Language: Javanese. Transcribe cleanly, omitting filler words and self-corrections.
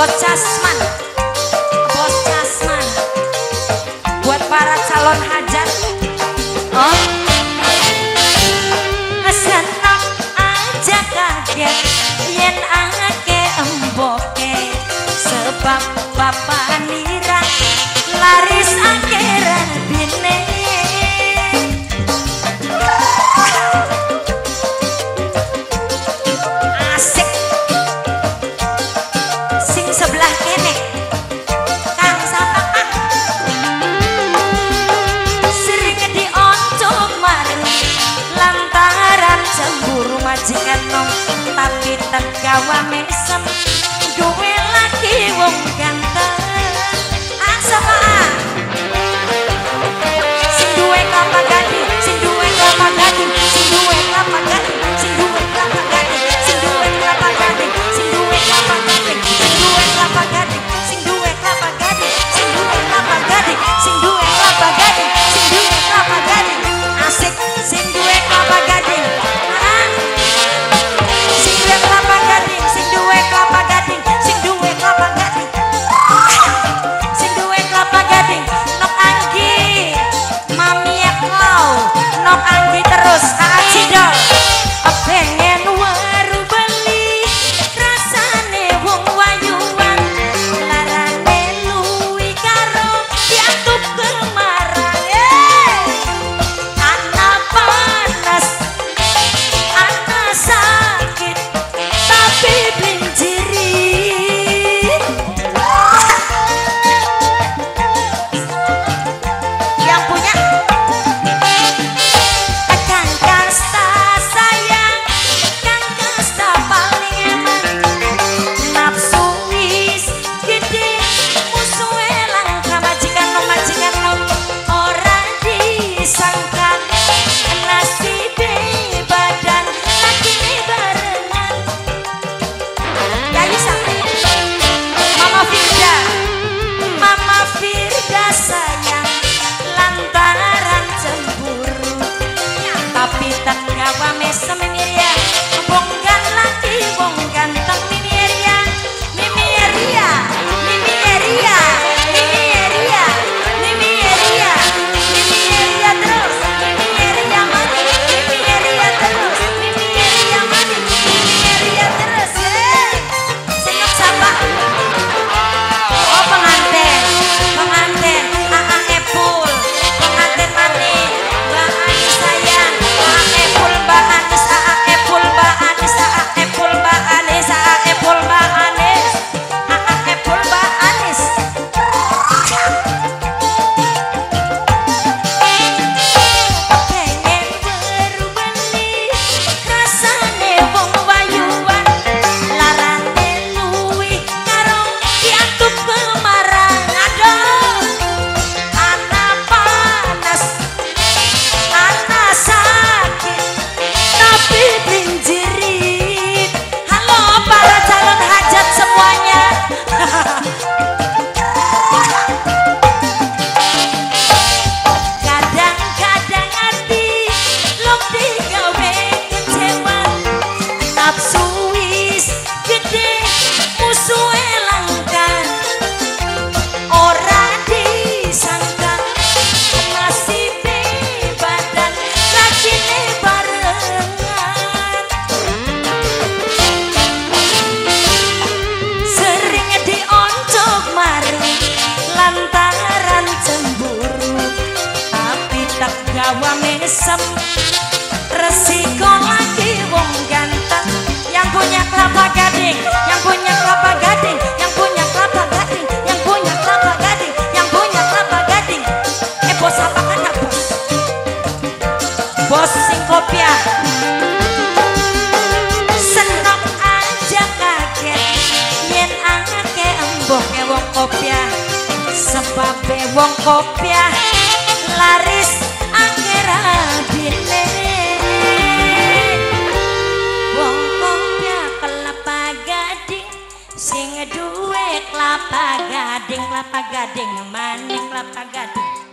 Bos Casman, Bos Casman, buat para calon hajat. Oh, seneng aja kaget yen ake emboke, sebab bapak nira laris ake rabine. Asik sing sebelah kene Kang sapa Kang, sering dioncok mari lantaran cemburu majikan nom, tapi tegawa mesem duwe laki wong ganteng. Sapa sing duwe kelapa gading, sing duwe kelapa gading, sing duwe kelapa gading, sing duwe kelapa gading, sing duwe kelapa gading, sing duwe kelapa gading, sing duwe kelapa gading, sing duwe kelapa gading, sing duwe kelapa gading, sing duwe kelapa gading, sing duwe kelapa gading. Asik sing duwe kelapa gading. Sing duwe kelapa gading, sing duwe kelapa gading, sing duwe kelapa gading, sing duwe kelapa gading. Nok Anggi, Mami Klau, Nok Anggi terus Aa Cidol. Pengen waru beli rasane wong wayuan, larane luwi karo diantup kemarang. Ana panas, ana sakit, tapi blinjirit. Yang punya Kang Kasta sayang, Kang Kasta paling eman, nafsu wis gede musuhe langka, majikan nom majikan nom ora disangka nasibe badan lakine barengan. Yayu sampai Mama Firda, Mama Firda sayang lantaran cemburu, tapi tak gawa mesem Mimiria, bonggan laki wong ganteng Mimiria, Mimiria, Mimiria, Mimiria, Mimiria, Mimiria terus, Mimiria mati, Mimiria terus, Mimiria mati, Mimiria terus. Senok sapa? Oh pengantin, pengantin, Aa Epul, pengantin maning, Mbak Anis sayang, Aa Epul, Mbak Anis, Aa Epul, Mbak Anis, Aa Epul, Mbak Anis, Aa Epul, Mbak Anis, Aa Epul, Mbak Anis. Pengen baru beli rasane wong wayuan, larane luwi karo diantup kemarang. Aduh, ana panas, ana sakit, tapi blinjirit. Halo para calon hajat semuanya. Kadang-kadang ati lok digawe kecewa, nafsu wis gede musuhe langka, ora disangka nasibe badan lakine barengan. Sering dioncok mari lantaran cemburu, tapi tak gawa mesem resiko lagi wong ganteng. Yang punya kelapa gading, yang punya kelapa gading, yang punya kelapa gading, yang punya kelapa gading, yang punya kelapa gading. Bos apa kan bos? Bos sing kopiah. Senok aja kaget yen anake emboke wong kopiah, sebabe wong kopiah laris akeh rabine. Wong kopiah kelapa gading, sing duwe kelapa gading, kelapa gading maning kelapa gading.